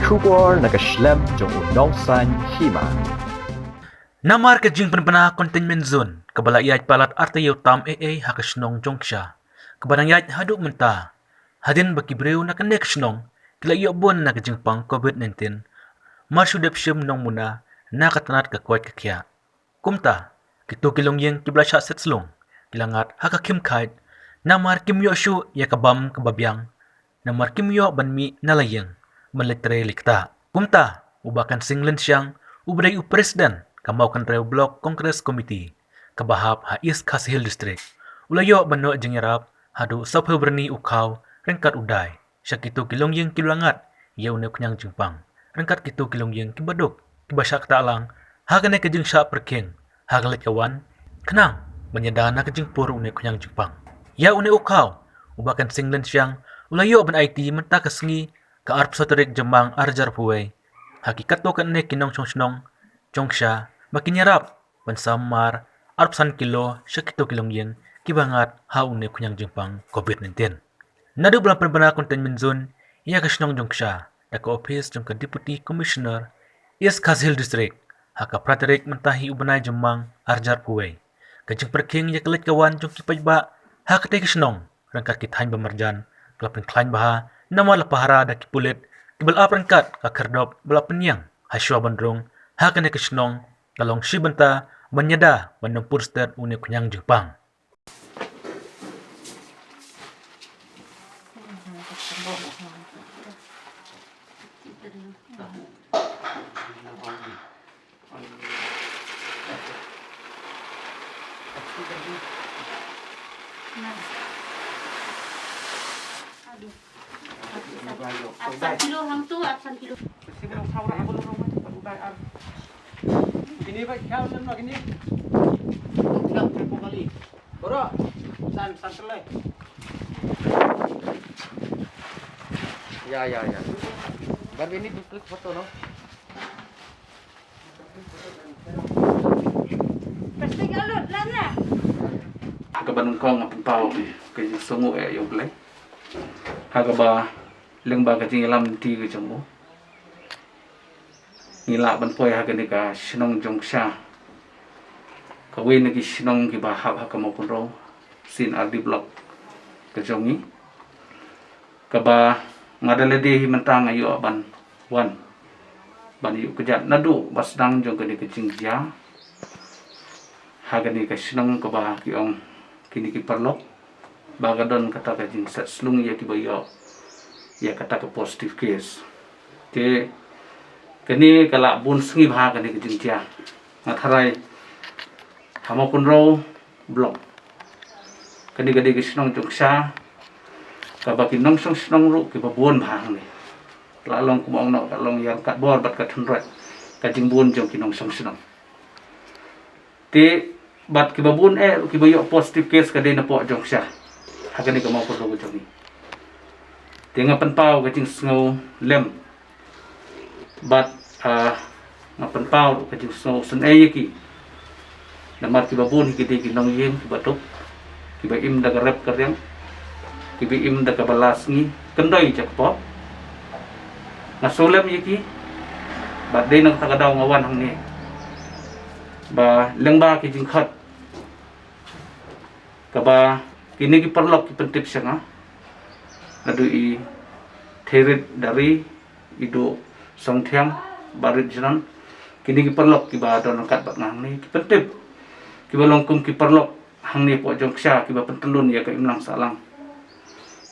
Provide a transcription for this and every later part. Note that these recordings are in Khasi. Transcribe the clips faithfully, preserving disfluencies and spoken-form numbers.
Khubor na ka shlem jong u nongsan hima. Namar ka jingpynbna containment zone kaba la ïaid palat arta ïew tam ei ei ha ka shnong Jongksha, kaba dang ïaid haduh mynta, hadien ba ki briew na kane ka shnong ki la ïoh bun na ka jingpang covid nineteen, mar shu dep shim nongmuna na ka tnat ka koit ka khiah. Kumta, kito ki longïing kiba la shah set slung ki la ngat ha ka khim khaid, namar kim ïoh shuh ïa ka bam kaba biang, namar kim ïoh ban mih na la ïing ban leit trei leit ktah. Kumta, u Bah Kensing Lynshiang, uba dei u president ka Mawkynrew Block Congress Committee kaba hap ha East Khasi Hills District, u la ïoh ban noh jingïarap haduh saphew byrni u khaw ryngkat u dai sha kito ki longïing kiba la ngat ïa une u khñiang jingpang, ryngkat kito ki longïing kiba duk kiba shah ktah lang ha kane ka jingshah pyrkhing ha ka leit ka wan, khnang ban ïada na ka jingpur une u khñiang jingpang. Ïa une u khaw, u Bah Kensing Lynshiang u la ïoh ban aiti mynta ka sngi, ka arphew saw tarik Jymmang arhajar arphew wei, ha ki katto katne ki nongshong shnong Jongksha ba kin ïarap ban sam mar arphew san kilo sha kito ki longïing kiba ngat ha une u khñiang jingpang covid nineteen. Naduh ba la pynbna containment zone ïa ka shnong Jongksha da ka ophis jong ka Deputy Commissioner East Khasi Hills District ha ka phra tarik mynta hi u bnai Jymmang arhajar arphew wei, ka jingpyrkhing ïa ka leit ka wan jong ki paidbah ha katei ka shnong ryngkat ki thaiñ ba marjan ka la pynkhlaiñ bha, namar la pahara da ki pulit kiba la ap ryngkat ka khyrdop ba la pynïeng ha shuwa ban rung ha kane ka shnong, ka long shi bynta ban ïada ban ym pur stet une u khñiang jingpang. Arphew san kilo hangto, arphew san kilo. Kini ba kau lem lagi ni. Bro, san, san selai. Ya, ya, ya. Bar ini duplik foto, no? Plastik alut lang ya. Ha kaba nyngkong nga pynpaw ka jingsngew ïa U Blei ha kaba lyngba ka jingïalam lynti ka jong u, ngi lah ban poi ha kane ka shnong Jongksha, kawei na ki shnong kiba hap ha ka Mawkynrew C and R D Block ka jong ngi, kaba nga da lade hi mynta nga ïoh ban wan ban ïuh kjat naduh ba sdang jong kane ka jingjia ha kane ka shnong, kaba ki ong kine ki paralok ba ka don kata ka jingset slung ïa kiba ïoh ïa kata ka positive case. Te kane ka lah bun sngi bha kane ka jingjia. Nga tharai ha Mawkynrew Block, kane ka dei ka shnong Jongksha kaba ki nongshong shnong ruh kiba bun bha hangne. La long kumba ong noh, ka long ïa ka bor bad ka thynroit ka jingbun jong ki nongshong shnong. Te bad kiba bun eh ruh kiba ïoh positive case ka dei napoh Jongksha ha kane ka Mawkynrew ka jong ngi. Te nga pynpaw ka jingsngew lem bad, ah, nga pynpaw ruh ka jingsngew sngewsynei ïa ki. Namar kiba bun hi ki dei ki nongïing kiba duk, kiba im da ka rep ka riang, kiba im da kaba la sngi kyndoi jaka pop. Nga sngewlem ïa ki bad dei na kata ka daw nga wan hangne ba lyngba ki jingkhot kaba kine ki paralok ki pyntip sha nga, naduh i Theirit Dari, i Duh Songthiang, Barit Jnang, kine ki paralok kiba don ryngkat bad nga hangne ki pyntip, kiba long kum ki paralok hangne poh Jongksha kiba pyntyllun ïa ka imlang sahlang.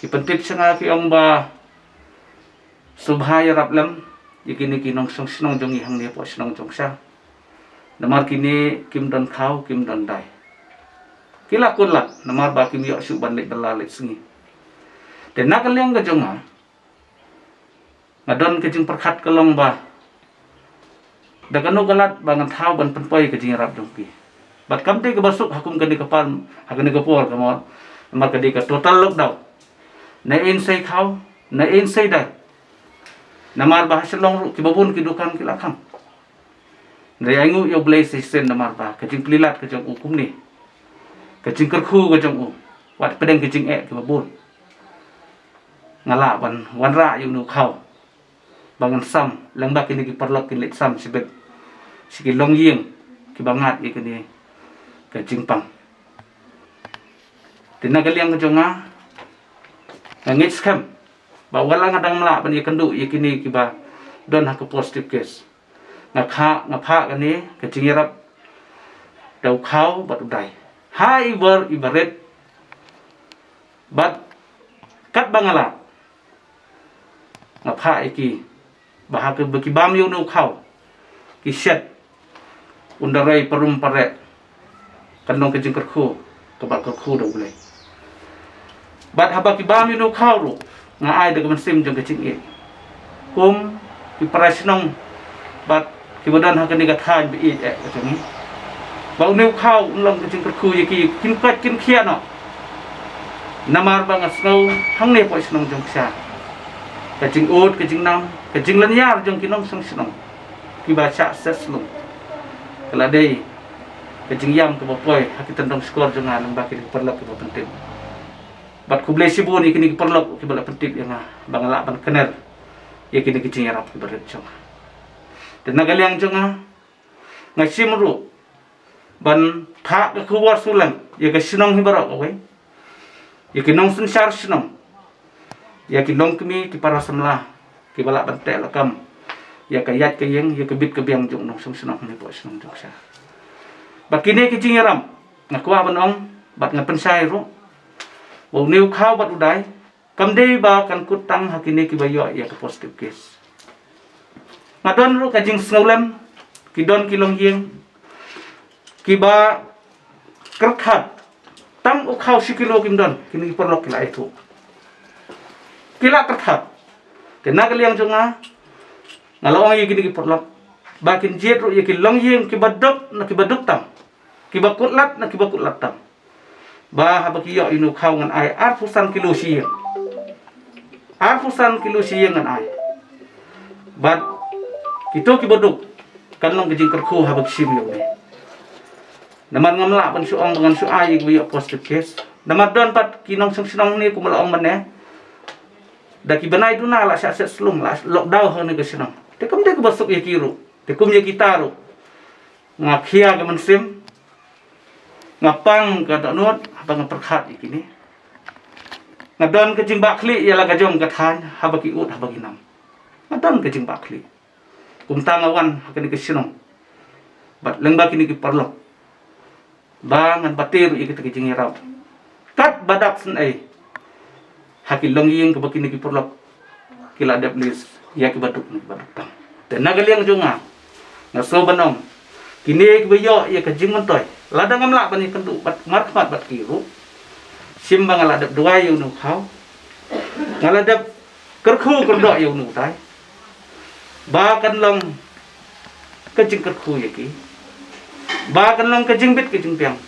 Ki pyntip sha nga, ki ong ba sngewbha ïarap lem ïa kine ki nongshong shnong jong ngi hangne poh shnong Jongksha. Namar kine kim don khaw, kim don dai. Ki la kular namar ba kim ïoh shuh ban leit bylla leit sngi. Te na ka liang ka jong nga, nga don ka jingpyrkhat ka long ba da kano ka lad ba ngan thaw ban pynpoi ka jingïarap jong ki. Bad kam dei kaba suk ha kum kane ka por, ha kane ka por ka mut, namar ka dei ka total lockdown. Na in sei khaw, na in sei dai. Namar ba ha Shillong ruh kiba bun ki dukan ki la khang. Hynrei ai nguh ïa U Blei sa shisien namar ba ka jingplie lad ka jong u kumne, ka jingkyrkhu ka jong u, wat pdeng ka jingeh kiba bun, nga lah ban wanrah ïa une u khaw. ba ngan sam, lyngba kine ki paralok kin leit sam shibit sha ki longïing kiba ngat ïa kane ka jingpang. Te na ka liang ka jong nga, nga ngeit skhem ba wat la nga dang ym lah ban ïakynduh ïa kine kiba don ha ka positive case, nga kha, nga phah kane ka jingïarap da u khaw bad u dai ha i bor i barit, bad katba nga lah nga phah ïa ki, ba ha kaba ki bam ïa une u khaw ki shet, un da roi parum pareh, kan long ka jingkyrkhu kaba kyrkhu da U Blei. Bad haba ki bam ïa une u khaw ruh, nga ai da ka mynsiem jong ka jingïeit, kum ki para shnong bad kiba don ha kane ka thaiñ ba ïeit eh ka jong ngi, ba une u khaw un long ka jingkyrkhu ïa ki, kin koit kin khiah noh. Namar ba nga sngew hangne hapoh shnong Jongksha, ka jingud, ka jingnam, ka jinglynñiar jong ki nongshong shnong kiba shah set slung, ka la dei ka jingïam kaba poi ha ki tyndong shkor jong nga lyngba kine ki paralok kiba pyntip. Bad khublei shibun ïa kine ki paralok kiba la pyntip ïa nga ba nga lah ban kner ïa kine ki jingïarap kiba rit jong nga. Te na ka liang jong nga, nga shim ruh ban phah ka khubor sulang ïa ka shnong hi baroh kawei, ïa ki nongsynshar shnong, ïa ki longkmie, ki para samla kiba lah ban teh lakam ïa ka ïaid ka ïeng, ïa ka bit ka biang jong u nongshong shnong hangne hapoh shnong Jongksha. Bad kine ki jingïarap, nga kwah ban ong bad nga pynshai ruh ba une u khaw bad u dai kam dei ba kan kut tang ha kine kiba ïoh ïa ka positive case. Nga don ruh ka jingsngewlem, ki don ki longïing kiba kyrkhat, tang u khaw shi kilo kim don, kine ki paralok ki la ïathuh, ki la kyrkhat. Te na ka liang jong nga, nga la ong ïa kine ki paralok ba kin jied ruh ïa ki longïing kiba duk na kiba duk tam, kiba kut lad na kiba kut lad tam, ba haba ki ïoh ïa une u khaw ngan ai arphew san kilo shi ïing, arphew san kilo shi ïing ngan ai. Bad kito kiba duk, kan long ka jingkyrkhu haba ki shim ïa une. Namar ngam lah ban shu ong ba ngan shu ai ïa kiba ïoh positive case. Namar don pat ki nongshong shnong ne, kumba la ong mynne, da ki bnai duna la shah set slung, la lockdown ha kane ka shnong. Te kam dei kaba suk ïa ki ruh, te kum ïa kita ruh, nga khia ka mynsiem, nga pang ka dohnud haba nga pyrkhat ïa kine. Nga don ka jingbakla ïa la ka jong ka thaiñ haba ki ud, haba ki nam. Nga don ka jingbakla. Kumta nga wan ha kane ka shnong bad lyngba kine ki paralok ba ngan batai ruh ïa kita ki jingïarap. Katba dap sngewsih ha ki longïing kaba kine ki paralok ki la dep list ïa kiba duk ne kiba duk tam. Te na ka liang jong nga, nga sngew ban ong, kine kiba ïoh ïa ka jingmyntoi, lada ngam lah ban ïakynduh bad markhmat bad ki ruh, shim ba nga la dep duwai ïa une u khaw, nga la dep kyrkhu kyrdoh ïa une u dai, ba kan long ka jingkyrkhu ïa ki, ba kan long ka jingbit ka jingbiang.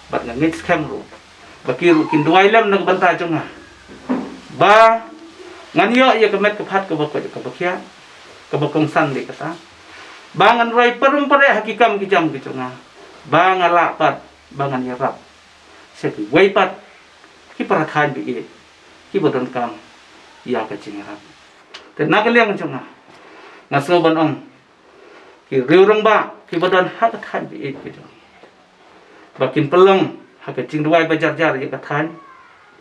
Bad nga ngeit skhem ruh ba ki ruh kin duwai lem na ka bynta jong nga, ba ngan ïoh ïa ka met ka phad kaba koit kaba khiah, kaba kongsan dei kata, ba ngan roi parum pareh ha ki kam ki jam ki jong nga, ba nga lah pat ba ngan ïarap sha kiwei pat ki para thaiñ ba ïeit kiba donkam ïa ka jingïarap. Te na ka liang jong nga, nga sngew ban ong, ki riew rangbah kiba don ha ka thaiñ ba ïeit ka jong ngi, ba kin pynlong ha ka jingduwai ba jar jar ïa ka thaiñ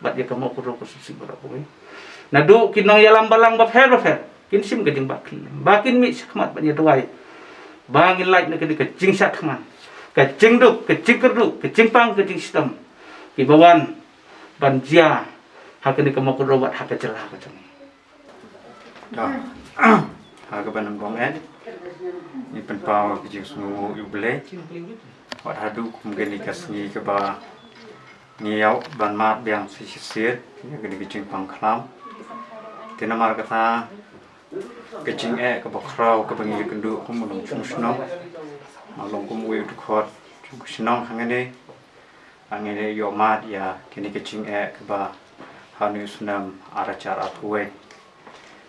bad ïa ka Mawkynrew Constituency baroh kawei. Naduh ki nongïalam balang bapher bapher kin shim ka jingbakla, ba kin mih shakhmat ban ïaduwai, ba ngin lait na kane ka jingshah thngan, ka jingduk, ka jingkyrduh, ka jingpang, ka jingshitom, kiba wan ban jia ha kane ka Mawkynrew bad ha ka jylla ka jong ngi. To, ha kaba nyngkong eh, ngi pynpaw ka jingsngewnguh ïa U Blei. Wat haduh kum kane ka sngi kaba ngi ïoh ban mad biang sa shisien ïa kane ka jingpang khlam. Te namar kata, ka jingeh kaba khraw kaba ngi ïakynduh kum u nongshong shnong, ma long kum uwei u dkhot jong ka shnong hangne, hangne ïoh mad ïa kane ka jingeh kaba ha une u snem ar hajar arphew wei.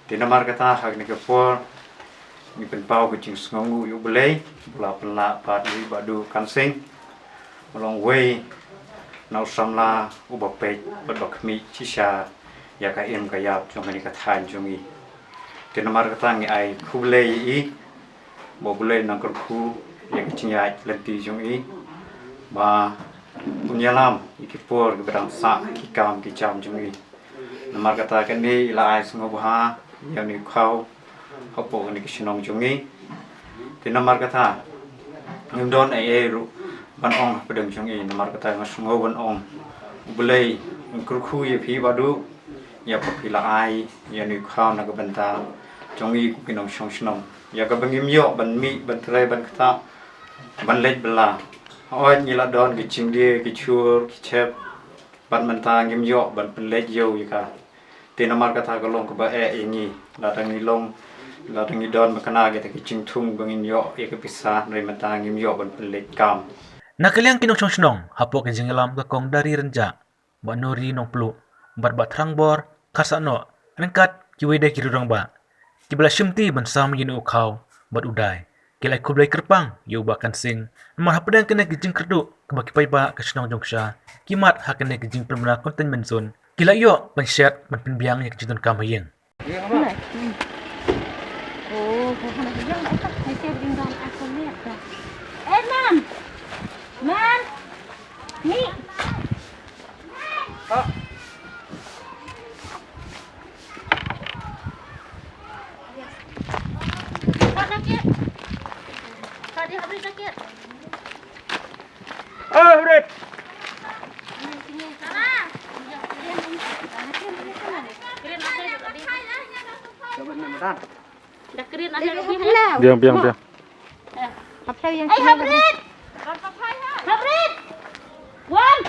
Te namar kata ha kane ka por ngi pynpaw ka jingsngewnguh ïa U Blei ba u la pynlah pat ïa i Bah Duh Kansing, u long uwei na u samla uba peit bad ba khmih shisha ïa ka im ka ïap jong kane ka thaiñ jong ngi. Te namar kata ngi ai khublei ïa i, ba U Blei un nang kyrkhu ïa ka jingïaid lynti jong i, ba un ïalam ïa ki por kiba dang sah ki kam ki jam jong i. Namar kata kane i la ai sngewbha ïa une u khaw hapoh kane ka shnong jong i. Te namar kata ngim don ei ei ruh ban ong hapdeng jong i, namar kata nga sngew ban ong U Blei un kyrkhu ïa phi Bah Duh, ïa ba phi la ai ïa une u khaw na ka bynta jong i ko ki nongshong shnong, ïa kaba ngim ïoh ban mih ban trei ban ktah ban leit bylla. Hooid ngi la don ki jingdie ki jhur ki jhep, bad mynta ngim ïoh ban pynleit ïew ïa ka. Te namar kata ka long kaba eh ïa ngi, lada ngi long, lada ngi don ba kane kita ki jingthung ba ngin ïoh ïa ka pisa, hynrei mynta ngim ïoh ban pynleit kam. Na ka liang ki nongshong shnong hapoh ka jingïalam ka Kong Darirynjah, Bah Nori Nongpluh bad Bah Thrangbor Kharsahnoh ryngkat kiwei de ki rangbah kiba la shimti ban sam ïa une u khaw bad u dai, ki la ai khublei kyrpang ïa u Bah Kan Sing namar hapdeng kane ka jingkyrduh kaba ki paidbah ka shnong Jongksha ki mad ha kane ka jingpynbna containment zone, ki la ïoh ban shet ban pynbiang ïa ka jingdonkam ha ïing. Eh, Mam! Mam! Ni! Kak Nakit! Kak dia beri sakit! Eh, Rit! Dah kering ada lebih, eh? Biang, biang, biang. Eh. Apa yang Habrit! Habrit! Wan!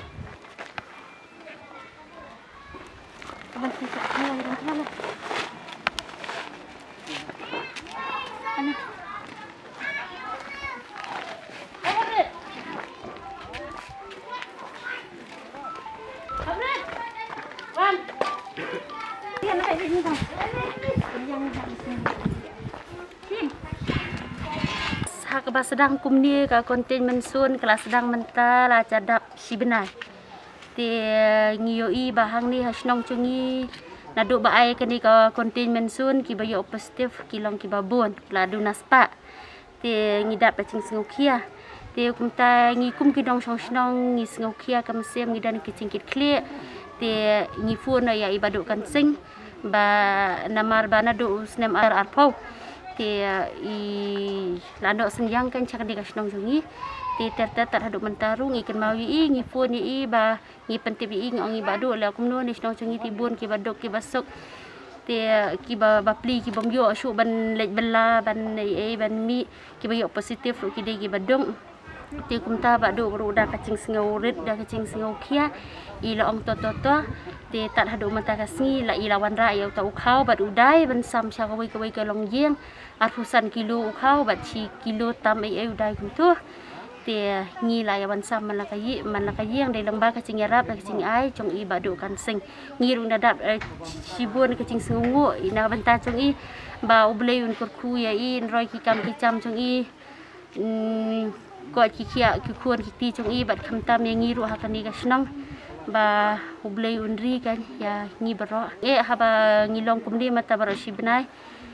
Ha kaba sdang kumne ka containment zone ka la sdang mynta la ka dap shi bnai. Te ngi ïohi ba hangne ha shnong jong ngi naduh ba ai kane ka containment zone kiba ïoh positive ki long kiba bun, la duna spah. Te ngi dap ka jingsngewkhia. Te kumta ngi kum ki nongshong shnong ngi sngewkhia ka mynsiem, ngi don ki jingkit khlieh. Te ngi phone ïa i Bah Duh Kan Sing ba namar ba naduh u snem ar arphew te i la noh synñiang kan sha kane ka shnong jong ngi. Te ter ter tad haduh mynta ruh ngi kynmaw ïa i, ngi phone ïa i ba ngi pyntip ïa i, ngi ong ïa i Bah Duh, leh kumno ne shnong jong ngi te bun kiba duk kiba suk. Te kiba bapli kiba ym ïoh shuh ban leit bylla ban ei ei ban mih, kiba ïoh positive ruh ki dei kiba dung. Te kumta Bah Duh ruh da ka jingsngewrit da ka jingsngewkhia i la ong to to to. Te tad haduh mynta ka sngi la i la wanrah ïa uta u khaw bad u dai ban sam sha kawei kawei ka longïing. Arphew san kilo u khaw bad shi kilo tam ei ei u dai kumto. Te ngi la ïa wan sam man la ka ïing, man la ka ïing, dei lyngba ka jingïarap, ka jingai jong i Bah Duh Kan Sing. Ngi ruh ngi dap, eh, shibun ka jingsngewnguh na ka bynta jong i ba U Blei un kyrkhu ïa i, un roi ki kam ki jam jong i. Mm, ko ki khiah ki khun ki kti jong i bad khamtam ïa ngi ruh ha kane ka shnong ba U Blei un ri kan ïa ngi baroh. Eh, haba ngi long kumne mynta baroh shi bnai.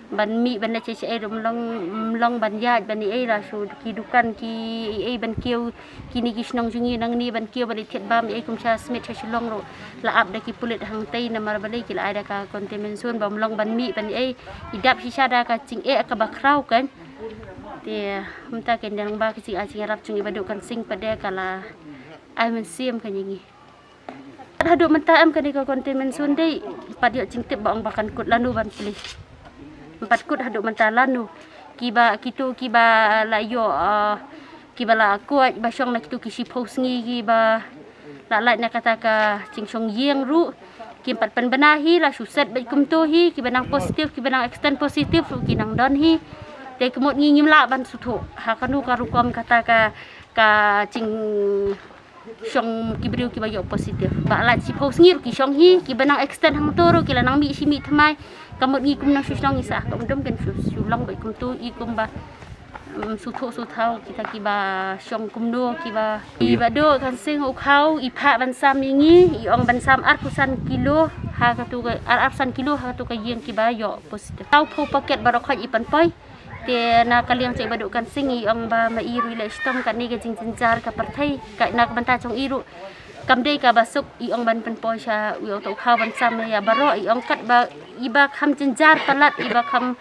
Ban mih ban leit sha ei ruh ym long, ym long ban ïaid ban ei ei la shu ki dukan ki ei ei ban kiew kine ki shnong jong ngi nangne ban kiew ban leit thied bam ei ei kum sha Smit sha Shillong ruh la ap da ki pulit hangtei namar balei ki la ai da ka containment zone ba ym long ban mih ban ei ei i dap shisha da ka jingeh kaba khraw kan. Te mynta kan dang ba ka jingai jingïarap jong i Bah Duh Kan Sing pat de ka la ai mynsiem kan ïa ngi. Haduh mynta em kane ka containment zone dei pat ïoh jingtip ba ong ba kan kut lano ban plie. Em pat kut haduh mynta lano. Kiba kito kiba la ïoh, ah, kiba la koit ba shong na kito ki shiphew sngi kiba la lait na kata ka jingshong ïing ruh. Kim pat pynbna hi la shu set beit kumto hi kiba nang positive kiba nang extend positive ruh ki nang don hi. Te ka mut ngi ngim lah ban sngewthuh ha kano ka rukom kata ka, ka jing shong ki briew kiba ïoh positive. Ba lait shiphew sngi ruh ki shong hi, kiba nang extend hangto ruh ki la nang mih shi mih thymmai. Ka mut ngi kum nongshong shnong ngi sa ka um dum kan shu, shu long beit kumto i kumba, um, shu thoh shu thaw kita kiba shong kumno kiba. I Bah Duh Kan Sing u khaw i phah ban sam ïa ngi, i ong ban sam arphew san kilo. Ha katu ka ar, ar san kilo ha katu ka ïing kiba ïoh positive. Tau phew paket baroh khoit i pynpoi. Te na ka liang jong i Bah Duh Kan Sing i ong ba ma i ruh i leh shitom, kane ka jingjynjar ka pyrthei, ka na ka bynta jong i ruh kam dei kaba suk, i ong ban pynpoi sha u ïa uta u khaw ban sam ïa baroh, i ong katba i ba kham jynjar palat, i ba kham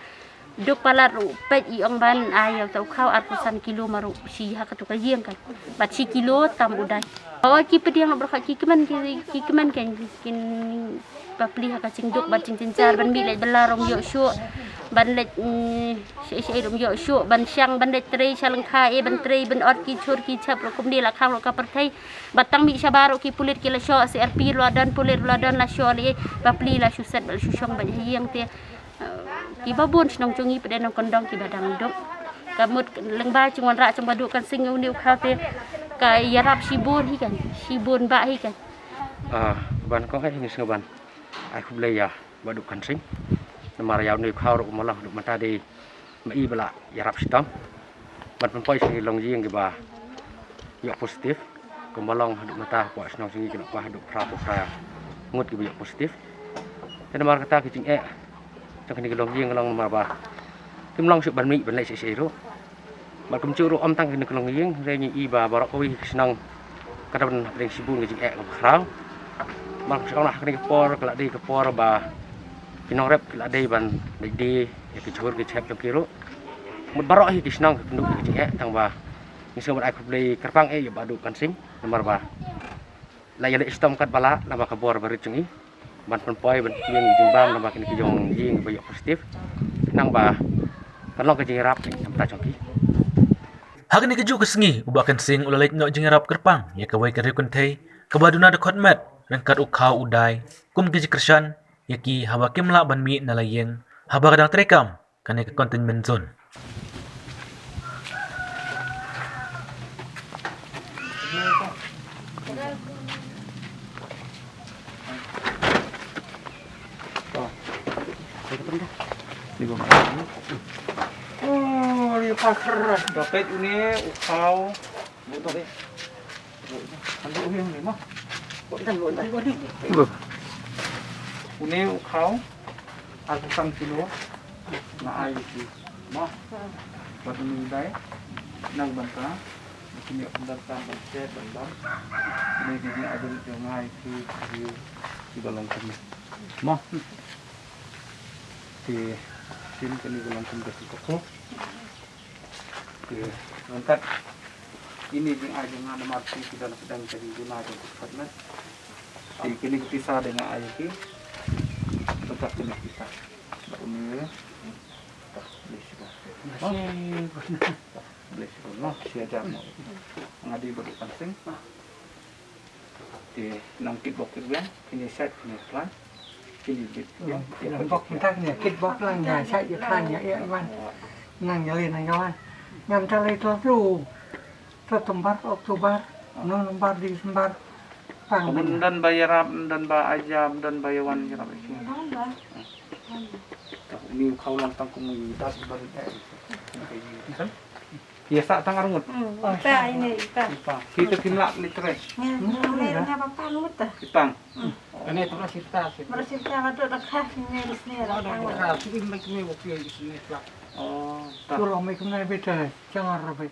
duk palat ruh peit, i ong ban ai ïa uta u khaw arphew san kilo ma ruh shi ha katu ka ïing kan. Bad shi kilo tam u dai. O ki pdiang ruh baroh ki kmen, ki, ki kmen kan, kin bapli ha ka jingduk bad jingjynjar, ban mih leit bylla ruh ym ïoh shuh, ban leit, mm, shaei shaei ruh ym ïoh shuh, ban shang ban leit trei sha lyngkha, eh, ban trei ban ot ki jhur ki jhep ruh kumne, la khang ruh ka pyrthei. Bad tang mih shabar ruh ki pulit ki la shoh, C R P ruh la don, pulit ruh la don, la shoh lei, bapli la shu set bad la shu shong bad ha ïing te. Eh, kiba bun shnong jong ngi pat de nongkyndong kiba dang duk. Ka mut lyngba jingwanrah jong Bah Duh Kan Sing une u khaw te ka ïarap shibun hi kan, shibun bah hi kan. Ah, ban kong ai ngi sngewban ai khublei ïa Bah Duh Kan Sing. Namar ïa une u khaw ruh kumba long haduh mynta dei ma i ba la ïarap shitom ban pynpoi sha ki longïing kiba ïoh positive. Kumba long haduh mynta hapoh shnong jong ngi ki la kwah haduh phra phew phra ngut kiba ïoh positive. Te namar kata ki jingeh jong kine ki longïing ka long namar ba kim long shuh ban mih ban leit shaei shaei ruh. Bad kumjuh ruh ym tang kine ki longïing, hynrei ngi i ba baroh kawei ki shnong ka don hapdeng shibun ki jingeh kaba khraw. Bad kumjuh na kane ka por ka la dei ka por ba ki nongrep ki la dei ban leit die ïa ki jhur ki jhep jong ki ruh. Mut baroh hi ki shnong ki kynduh ïa ki jingeh, tang ba ngi sngewbha ai khublei kyrpang eh ïa Bah Duh Kan Sing namar ba la ïaleh shitom katba lah, namar ka bor ba rit jong i ban pynpoi ban pynïeng ïa jingbam namar kine ki longïing ba ïoh positive. Khnang ba kan long ka jingïarap na ka bynta jong ki. Ha kane kajuh ka sngi u Bah Kan Sing u la leit noh jingïarap kyrpang ïa kawei ka riew kynthei kaba duna dkhot met ryngkat u khaw u dai kum ka jingkyrshan ïa ki haba kim lah ban mih na la ïing haba ka dang treikam kane ka containment zone. Oh, ri pakar. Dapat une u khaw. Une u khaw arphew san kilo nga ai ïa ki. Mo. Bad une u dai na ka bynta kine ki ïoh pyndonkam ban shet ban bam. Kine ki jingaiei jong nga ïa ki, ki, kiba long kumne. Mo. Te sien kane ka long kum ka sngewthuh. Te ryngkat kine jingai jong nga namar ki, ki don sdang ka jingduna jong ka department. Te kine ki pisa de nga ai ïa ki. Ryngkat kine ki pisa. Ba une. Bless you. Bless you. No, shi hajar mo. Nga dei Bah Duh Kan Sing. Te nang kit bok kit biang, kine sait kine plan, kine bit biang. Nang bok mynta kine kit bok lang ïa sait ïa plan ïa ïa wan. Nang ïa le nang ïa wan. Ngam ta le to tu. To September, October, November, December. Pang. Ym don ba ïarap, ym don ba aja, ym don ba ïawan ïarap ïa ki. Ym don ba. Ni khaw long tang kum u dat ba ri. Ïa sah tang arngut. Hmm, ita ini, ita. Kita kim lah literate. Nya, nya, nya, nya, bapa ngut ta. Kita. Hmm. Kane tu lah sita, sita. Baru sita, baru dah khas ini, di sini, ada tang. Khas ini, baik ini, waktu di sini, lah. Oh, ta. Kalau mai kena beta, jangan rabai.